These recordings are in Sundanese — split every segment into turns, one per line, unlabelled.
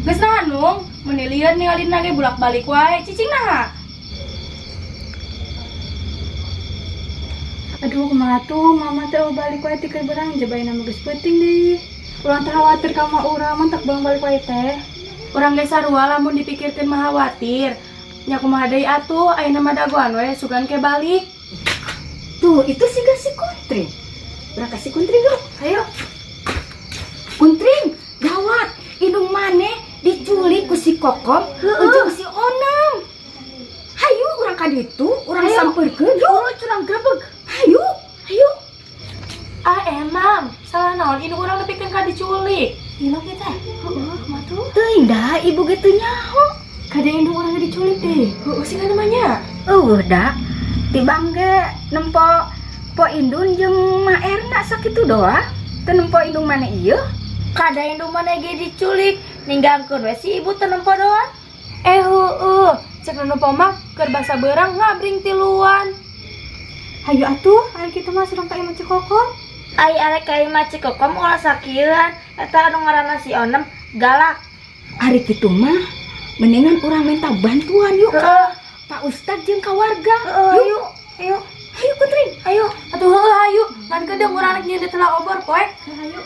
Geus naha Nung, meuni lieur ningalina ge bulak-balik wae, cicing naha?
Aduh, kumaha tuh, mama teh balik wae ti keur beurang jabaina mah geus peuting deui. Urang teh khawatir ka mama urang, mantak bang balik wae teh.
Urang ge sarua lamun dipikirkeun mah khawatir. Nya kumaha deui atuh, ayeuna mah dagoan we sugan ke balik.
Tuh, itu siga si Kuntring. Urang ka si Kuntring yuk.
Ayo.
Kuntring, gawat. Indung maneh diculik ku si Kokom, jeung si Onem. Hayu urang ka ditu, urang sampeurkeun yuk.
Urang curang grebeg.
Hayu, hayu.
Ah emang, salah naon indung urang nepikeun ka diculik.
Gila kita. Heeh, kumaha tuh?
Teuing da ibu ge teu nyaho.
Kada indung urang ge diculik deh.
Heeh, sih namanya.
Eueuh da, tibang ge nempo Po Indun jeung Ma Erna sakitu doa. Teu nempo indung maneh ieu.
Kada indung maneh ge diculik, ninggalkeun we si ibu teu nempo doang.
Eh heueuh, cek nu nempo mah keur basa beurang ngabring tiluan.
Hayu atuh, ayo kita mah surang ka imah Ceu Kokom.
Ai arek ka imah Ceu Kokom ulah sakieuan, eta anu ngaranna si Onem galak.
Ari kitu mah mendingan urang minta bantuan yuk ka Pak Ustad jeung ka warga.
Heeh,
Yuk,
ayo.
Hayu Kuntring,
Ayo.
Atuh heueuh hayu, ngan kedeung urang rek nyieun telah obor poek.
Hayu.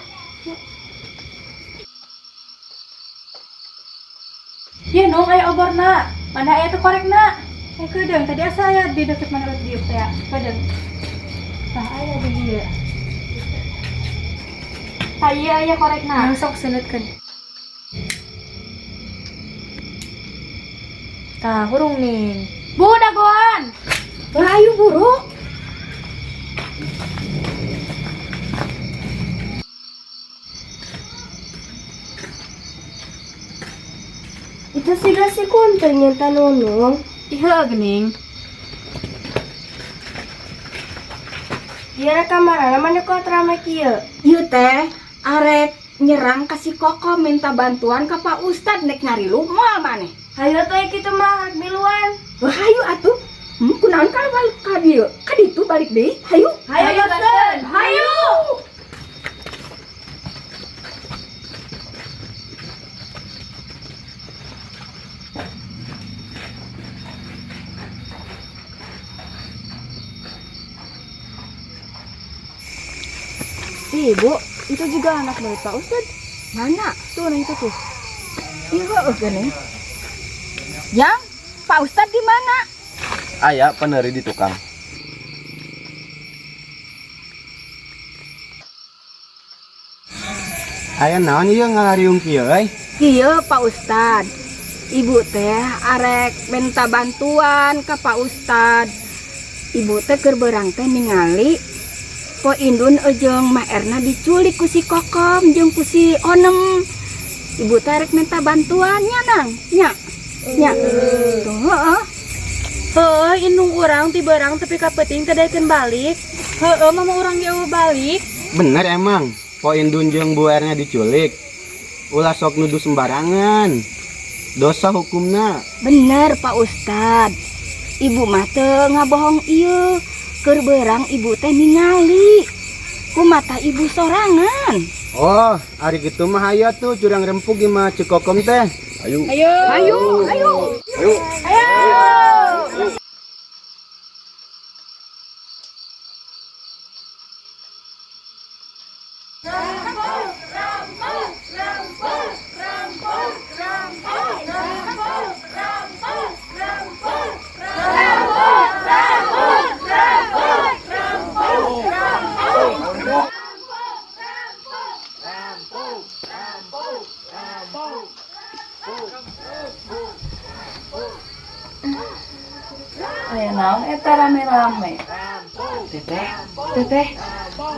Ye Nung aya oborna. Mana aya teu korekna?
Eh kedeung, tadi asa aya di deket mana dieu teh ya. Kedeung. Tah aya di dieu. Tah ieu aya korekna.
Nah, sok seunetkeun. Tah hurung ning. Bu dagoan.
Hayu buru.
Itu siga si Kuntring nyata nunung.
Iya geuning.
Ieu kamarana mana kok rame kieu?
Ieu teh arek nyerang ka si Kokom minta bantuan ka Pak Ustad nek nyari lu moal maneh.
Hayu teh kitu mah rek miluan.
Wah, hayu atuh. Kunaon ka balik ka dieu? Ka ditu balik deui. Hayu.
Hayu gaskeun.
Hayu.
Ibu, itu juga anak murid Pak Ustad. Mana? Tuh, nah itu tuh. Iya, heueuh geuning. Yang, Pak Ustad di mana?
Aya peneri di tukang. Aya naon ieu ngalariung kieu euy?
Kieu Pak Ustad. Ibu teh arek minta bantuan ka Pak Ustad. Ibu teh keur beurang teh ningali Po Indun jeung Ma Erna diculik ku si Kokom jeung ku si Onem. Ibu teh arek minta bantuannya nang. Nya. Nya. Tuh, heeh.
Heueuh, indung urang ti beurang tepi ka peuting teh daekeun balik.
Heeh, mama urang ge eueuh balik.
Bener emang, Po Indun jeung Bu Erna diculik. Ulah sok nuduh sembarangan. Dosa hukumna.
Bener Pak Ustad. Ibu mah teu ngabohong ieu. Keur beurang ibu teh ningali ku mata ibu sorangan.
Oh, ari kitu mah aya tuh curang rempug imah Ceu Kokom teh. Ayo.
Ayo.
Ayo, ayo.
Ayo.
Ayo.
Aya naon eta rame-rame? Teteh, teteh,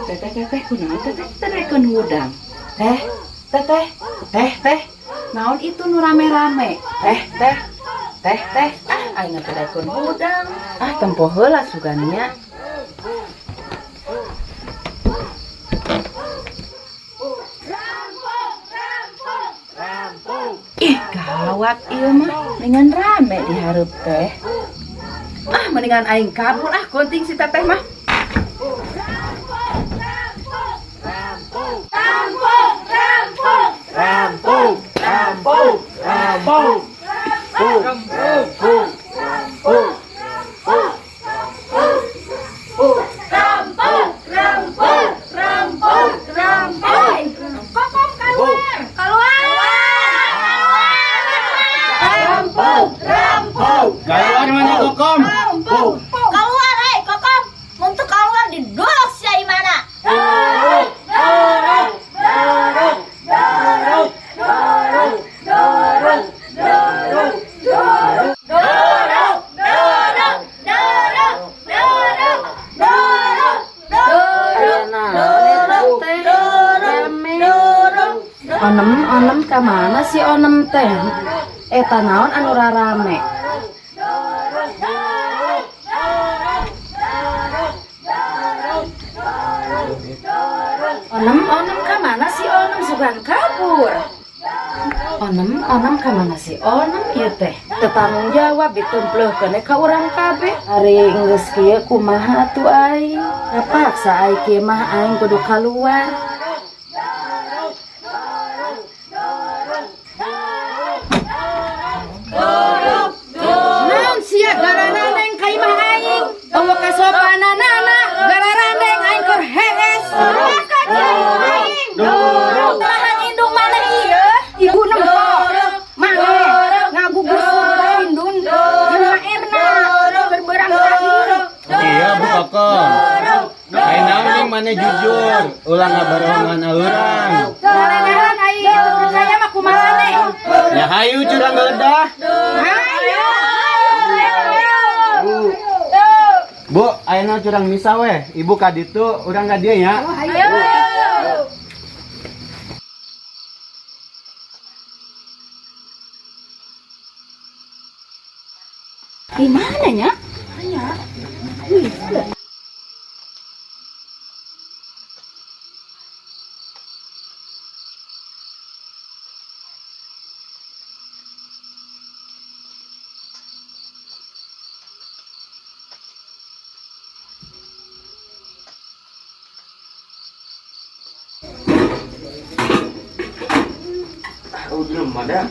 teteh, teteh, kunaon teteh daekeun hudang? Teh, teteh, teh, teh, naon itu nu rame-rame? Teh, teh, teh, teh, ah aing teh daekeun hudang. Ah, tempo heula sugan nya. Ih, gawat ieu mah, mendingan rame di hareup teh. Ah, mendingan aing kabur ah, konting si teteh mah.
Rampung, rampung, rampung. Rampung, rampung, rampung.
Rampung, rampung, rampung, rampung. Kokom keluar. Keluar. Rampung, rampung.
Keluar mana Kokom?
Rampung. Keluar, hei Kokom. Untuk keluar di dorok si mana? Dorok, dorok, dorok, dorok, dorok, dorok, dorok, dorok, dorok, dorok, dorok, dorok, dorok, dorok, dorok, dorok.
Onem, onem ka mana si onem teh? Eta naon anu rarame? Onem, onem ka mana si onem sugan kabur? Onem, onem ka mana si onem ieu teh? Teu tanggung jawab ditempleuhkeun ka urang kabeh. Ari geus kieu kumaha atuh aing? Kapaksa aing kieu mah aing kudu kaluar. Naon sia garanandeng ka imah aing? Eueuh kasopananana gararandeng aing keur hees.
Terahan indung maneh ieu?
Ibu nempo. Maneh ngagugusur ka Indun jeung Ma Erna keur beurang tadi.
Iya, Bu Kokom. Aing naon ning maneh jujur, ulah ngabarohongan urang.
Ngalenahan aing teu percaya mah kumaha maneh.
Ya hayu curang geledah.
Hayu.
Bu, ayeuna curang misa weh. Ibu ka ditu, urang ka dieu nya.
Hayu. Di mana nya?
Oh, belum ada.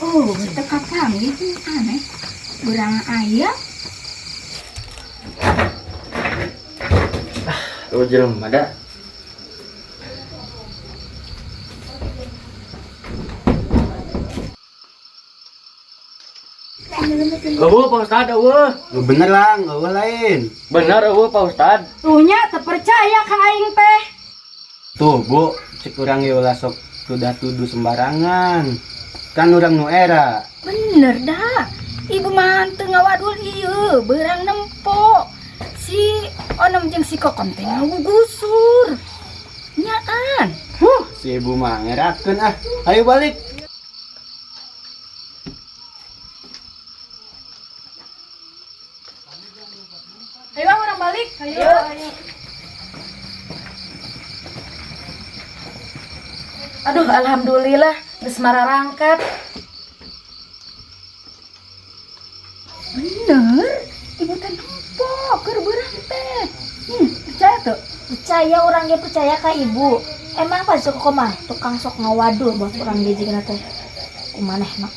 Oh, teu kapanggih aneh. Beurang aya.
Oh, belum ada.
Eueuh Pak Ustad, eueuh.
Lu bener lang, eueuh lain.
Bener eueuh Pak Ustad.
Tuh nya teu percaya ka aing teh.
Tuh, Bu, cek urang ge ulah sok tudah tuduh sembarangan. Kan urang nu era.
Bener dah. Ibu mah teu ngawadul ieu, beurang nempo. Si Onem jeung si Kokom teh ngagugusur. Nyaan.
Huh, si ibu mah ngerakeun ah. Ayo balik.
Ayo ah, urang balik. Ayo.
Aduh, alhamdulillah geus mararangkat.
Bener, ibu teh nempo keur beurang teh. Percaya tuh?
Percaya urang ge percaya ka ibu. Emang Pak Kokom mah tukang sok ngawadul buat urang ge jigana teh. Kumaneh mah.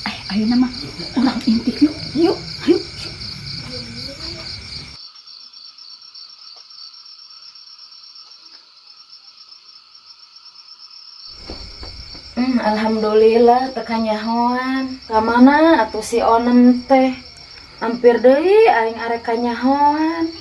Eh, ayeuna mah urang intip yuk. Yuk, ayo.
Alhamdulillah teu kanyahoan. Ka mana atuh si Onem teh? Hampir deui aing arek kanyahoan.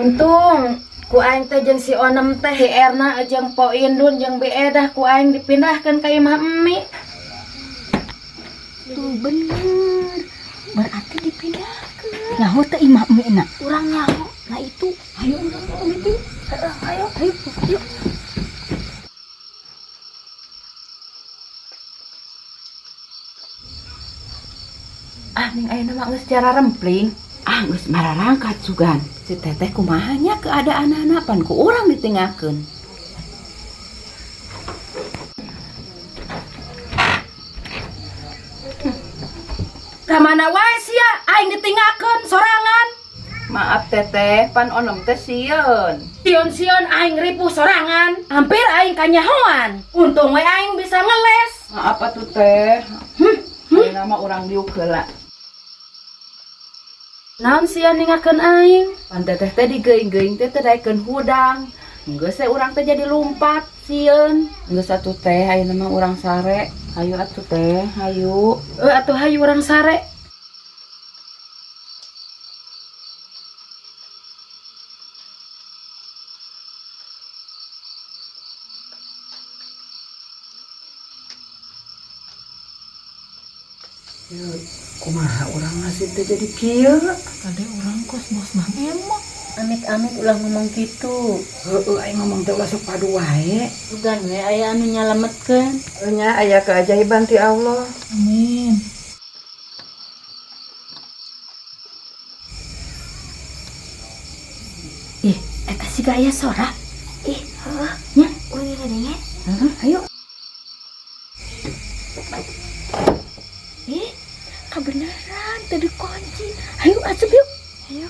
Untung ku aing teh jeung si Onem teh, si Erna jeung Po Indun jeung Bi Edah ku aing dipindahkeun ka imah Emi.
Tuh bener. Berarti dipindahkeun.
Nyaho teh imah Emi na?
Urang nyaho. Nah itu.
Ayo urang itu.
Heeh, ayo.
Ayo, ayo.
Ah, ning ayeuna mah geus cara rempling. Ah, geus mararangkat sugan. Si teteh kumaha nya keadaanana, pan ku urang ditinggalkeun.
Ka mana wae sia, aing ditinggalkeun sorangan.
Maaf teteh, pan Onem teh sieun.
Sieun-sieun aing ripuh sorangan, hampir aing kanyahoan. Untung we aing bisa ngeles.
Maaf atuh teh. Ayeuna mah urang diuk heula.
Naon sia ninggalkeun aing?
Pan teteh teh digeuing-geuing teh teu daekeun hudang. Geus we urang teh jadi lumpat sieun. Geus atuh teh, ayeuna mah urang sare. Hayu atuh teh, hayu.
Atuh hayu urang sare.
Kumaha urang nasib teh jadi kieu?
Tadi urang kos bos mah emok.
Amit-amit ulah ngomong gitu.
Heeh, aing ngomong teh ulah sok padu wae.
Sugan we aya anu nyalametkeun.
Nya aya keajaiban ti Allah.
Amin.
Ih, eta siga aya sora. Ih, heuh, nya urang ngadenge.
Heeh, ayo.
Ih, kebenaran teu dikunci. Ayo asup yuk. Ayo.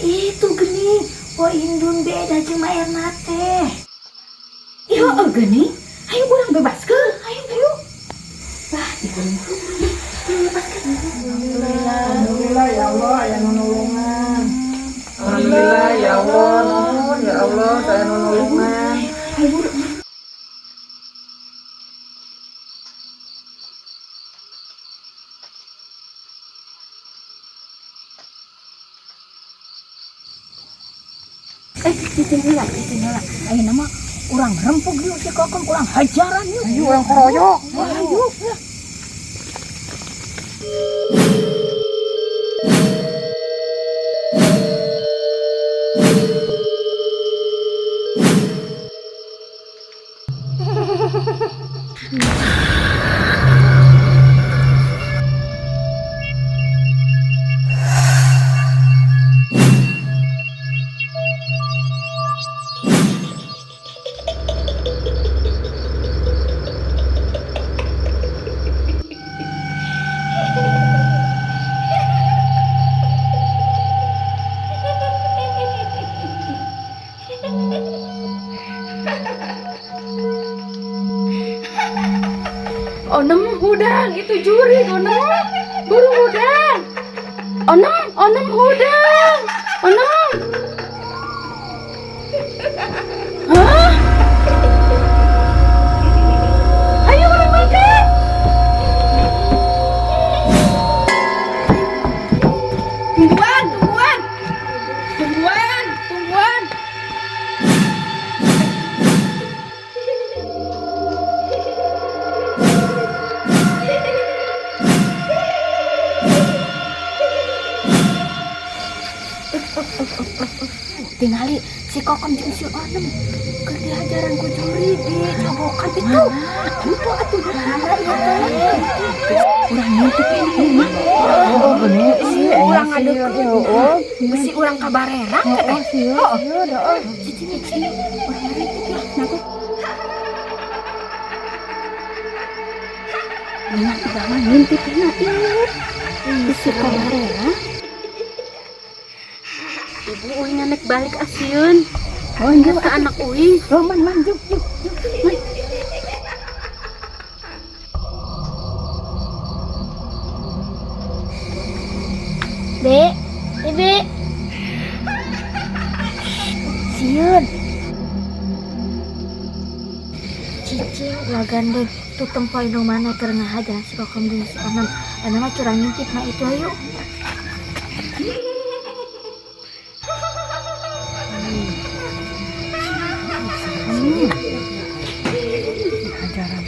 Itu geuning, Po Indun beda jeung Ma Erna teh.
Ih, heueuh geuning. Ayo urang bebaskeun.
Ayo, ayo. Wah, dibebaskeun.
Alhamdulillah ya Allah aya nu nulungan. Alhamdulillah ya Allah, nuhun ya Allah saya nu nulungan.
Ayo buru. Cicing heula, cicing heula. Ayeuna mah urang rempug yuk si Kokom, urang hajaran yuk.
Ayo urang keroyok.
Ayo.
Onem hudang itu jurig onem. Buru hudang. Onem, onem hudang. Onem. Hah? Ayo urang makan. Tungguan, tungguan. Tungguan, tungguan.
Tingali si Kokom jeung si Onem keur dihajaran ku jurig di cabokan itu. Itu atuh mana ieu teh?
Urang ngintip ini mah.
Oh, bener sih.
Urang ngadeukeut. Bisi urang kabarerang teh.
Oh, sieun. Heeh.
Cicing, cicing. Urang ngintip ya.
Nah, tuh. Nah, urang mah ngintip na ieu. Bisi kabarerang.
Ibu uing nek balik asieun.
Oh, iya,
Ka anak uing.
Oh, man, man, yuk, yuk, yuk, man.
Dek, Ibi. Sieun. Cicing ulah gandeng tuh tempo indung mana keur ngahaja si Kokom jeung si Onem. Eta mah curang ngintip nah itu ayo.
Ajaran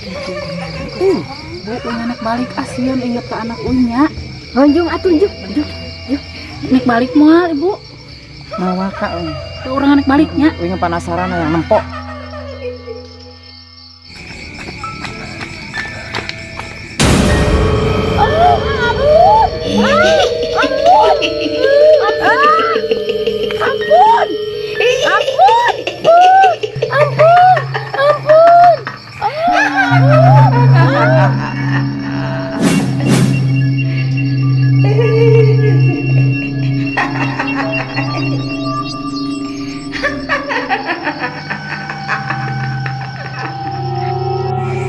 gitu. Bu, uing anak balik asieun inget ke anak uingnya.
Honjung atuh jung, jung.
Nek balik moal ibu.
Mawa ka euy.
Tuh urang anak baliknya.
Uing penasaran yang nempo.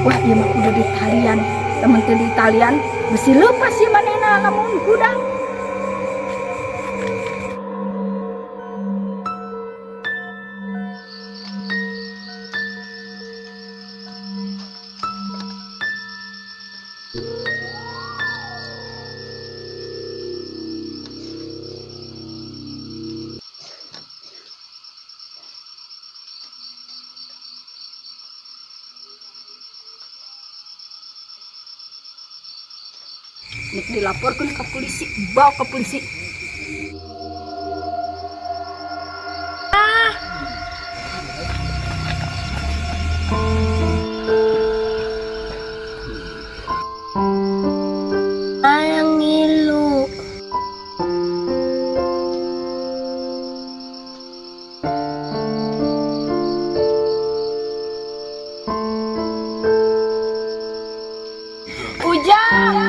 Wah, ieu mah kudu ditalian. Lamun teu ditalian, besi leupas ieu manehna lamun hudang. Nek dilaporkeun ke polisi, bawa ke polisi.
Ayang ngilu.
Ujang.